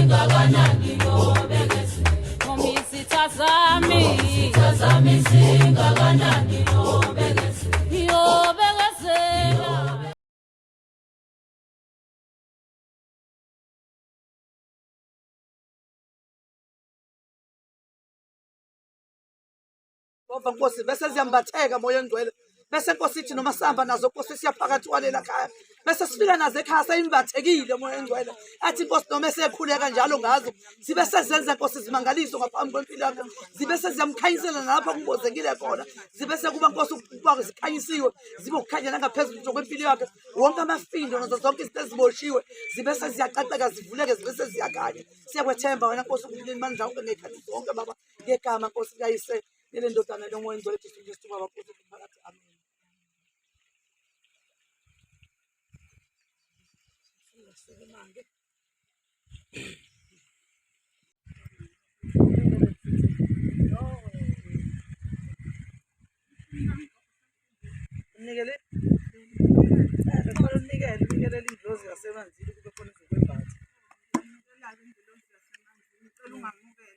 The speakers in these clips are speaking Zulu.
Singakanani nobekezela. Noma izitha zami. Izitha zami singakanani nobekezela. Ngiyobekezela. Jehova Nkosi bese ziyambatheka moya ongcwele bese Nkosi ithi noma sihamba nazo Nkosi siya phakathi kwalela khaya bese sifika nazo ekhaya seyimbathekile moya ongcwele athi Nkosi noma esekhuleka njalo ngazo zibe sezenza Nkosi izimangaliso ngaphambi kwempilo yakho zibe seziyamkhanyisela nalapho kungozekile khona zibe sekuba Nkosi ukuba zikhanyisiwe zibe ukukhanya nangaphezulu nje kwempilo yakhe wonke amafindo nazo zonke izinto eziboshiwe zibe seziyaqaqeka zivuleke zibe seziyakhanya siyakwethemba wena Nkosi ukulini mandla wonke ngey'khathi zonke baba ngegama Nkosi kayise nelendodana lomoya ongcwele Jesu Kristu baba Nkosi phakathi amen. Sukuma-ke. Unikele kufanele unikele unikelele indlozi yasemanzini kube khona izokwembatha. Ngicela ungamukele.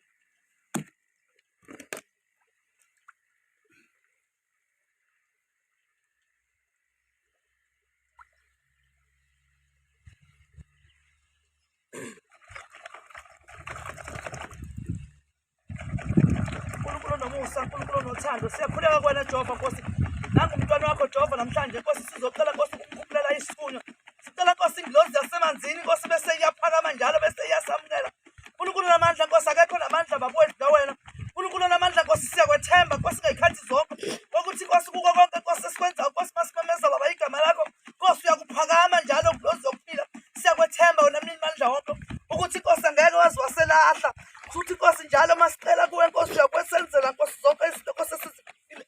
Nkulunkulu onomusa, Nkulunkulu onothando, siyakhuleka kuwena Jehova Nkosi. Nangu umntwana wakho Jehova namhlanje Nkosi sizocela Nkosi ukukhuphulela isithunywa. Sicela Nkosi ingilozi yasemanzini Nkosi bese iyaphakama njalo bese iyasamukela. Nkulunkulu namandla Nkosi akekho namandla bakwedlula wena. Nkulunkulu namandla Nkosi siyakwethemba Nkosi ngey'khathi zonke. Ukuthi Nkosi kuko konke Nkosi esikwenzayo Nkosi masimemeza Baba igama lakho Nkosi uyakuphakama njalo ngilozi yokuphila. Siyakwethemba wena mnini mandla wonke ukuthi Nkosi angeke waze waselahla. Futhi Nkosi njalo masicela kuwe Nkosi uyakwesenzela Nkosi zonke izinto Nkosi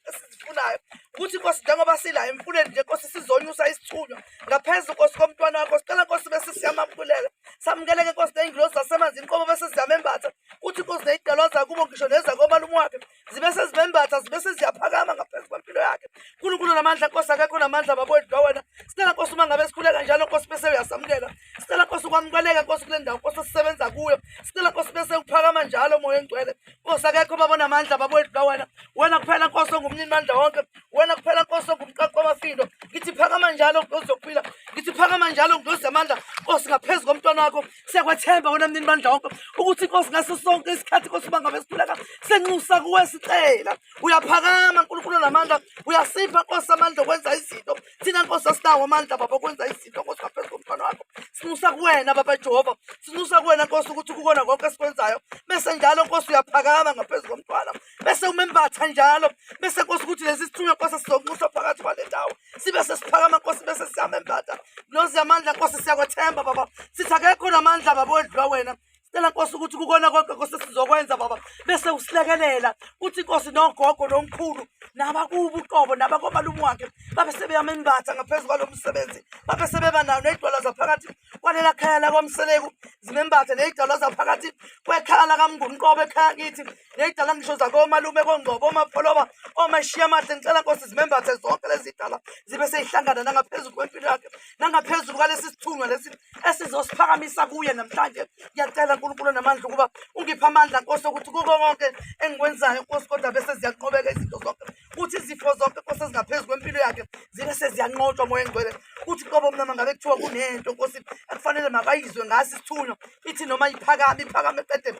esizifunayo. Ukuthi Nkosi njengoba sila emfuleni nje Nkosi sizonyusa isithunywa ngaphezu Nkosi komntwana wakho sicela Nkosi bese siyamambulela. Samukeleke Nkosi ney'ngilozi zasemanzini qobo bese siyamembatha. Kuthi Nkosi ney'dalwa zakubo ngisho nezakomalume wakhe zibe sezibembatha zibe seziyaphakama ngaphezu kwempilo yakhe nkulunkulu namandla nkosi akekho namandla bakwedlwa wena sicela nkosi uma ngabe sikhuleka njalo nkosi bese uyasamukela sicela nkosi ukwamukeleka nkosi kule ndawo nkosi esisebenza kuyo sicela nkosi bese uphakama njalo moya engcwele nkosi akekho babonamandla bakwedlwa wena wena kuphela nkosi ongumnini mandla wonke wena kuphela nkosi ongumqaqo wamafindo ngithi phakama njalo nkosi yokuphila ngithi phakama njalo nkosi yamandla nkosi ngaphezu komntwana wakho Siyakwethemba wena mnini bandla wonke ukuthi inkosi ngaso sonke isikhathi inkosi uba ngabe sikhuleka senxusa kuwe sicela uyaphakama nkulunkulu namandla uyasipha nkosi amandla okwenza izinto thina nkosi asinawo amandla baba okwenza izinto nkosi ngaphezu komntwana wakho sinxusa kuwena baba jehova sinxusa kuwena nkosi ukuthi kukona konke esikwenzayo bese njalo nkosi uyaphakama ngaphezu komntwana bese umembatha njalo bese nkosi ukuthi lesi sithunywa nkosi sizonxusa phakathi kwale ndawo sibe sesiphakama nkosi bese siyamembatha lozi amandla nkosi siyakwethemba baba sithi akekho namandla baba wedlula wena sicela nkosi ukuthi kukona konke nkosi sizokwenza baba bese usilekelela uthi nkosi nogogo nomkhulu nabakubo uqobo nabakomalume wakhe babe sebeyamembatha ngaphezu kwalo msebenzi babe sebeba nayo ney'dwala zaphakathi kwalela khaya lakwamseleku zimembathe ney'dalwa zaphakathi kwekhaya lakamngumqobo ekhaya kithi Ngiyayidala ngisho zakomalume kongcobo omapholoba omashiya amahle ngicela nkosi zimembathe zonke lezi dala zibe seyihlangana nangaphezulu kwempilo yakhe nangaphezulu kwalesi sithunywa lesi esizosiphakamisa kuye namhlanje ngiyacela nkulunkulu namandla ukuba ungiphe amandla nkosi ukuthi kuko konke engikwenzayo nkosi kodwa bese ziyanqobeka izinto zonke kuthi izifo zonke nkosi ezingaphezu kwempilo yakhe zibe seziyanqotshwa moya engcwele kuthi qobo mna mangabe kuthiwa kunento nkosi ekufanele makayizwe ngaso isithunywa ithi noma iphakame iphakame qede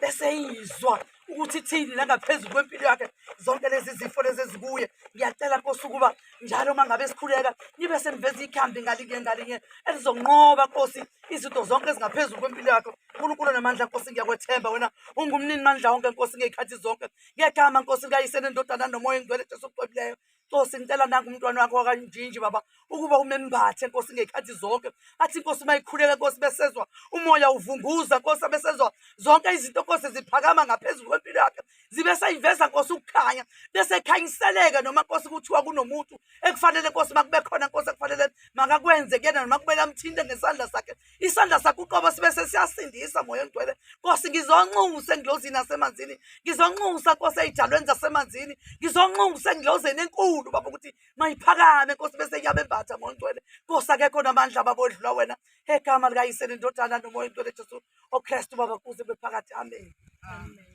bese izwa ukuthi ithini nangaphezu kwempilo yakhe zonke lezi zifo lezi ezikuye ngiyacela nkosi ukuba njalo uma ngabe sikhuleka nibe seniveza ikhambi ngalinye ngalinye elizonqoba nkosi izinto zonke ezingaphezulu kwempilo yakho unkulunkulu namandla nkosi ngiyakwethemba wena ungumnini mandla wonke nkosi ngey'khathi zonke ngegama nkosi likayise nendodana nomoya engcwele jesu ocwebileyo Nkosi ngicela nangu umntwana wakho wakanjinji baba ukuba umembathe Nkosi ngey'khathi zonke athi Nkosi uma ikhuleka Nkosi besezwa umoya uvunguza Nkosi abesezwa zonke izinto Nkosi ziphakama ngaphezulu kwempilo yakhe zibe seyiveza Nkosi ukukhanya bese ekhanyiseleka noma Nkosi kuthiwa kunomuntu ekufanele Nkosi makube khona Nkosi ekufanele makakwenze kuyena noma kumele amthinte ngesandla sakhe isandla sakho uqobo sibe sesiyasindisa moya ongcwele nkosi ngizonxusa engilozini yasemanzini ngizonxusa nkosi ey'tshalweni zasemanzini ngizonxusa engilozini enkulu baba ukuthi mayiphakame nkosi bese iyabembatha. siyakuthatha mongcwele. Nkosi akekho namandla baba odlula wena. Egama likaYise nendodana noMoya oNgcwele Jesu oKristu baba kuze bephakathi. Amen. Amen.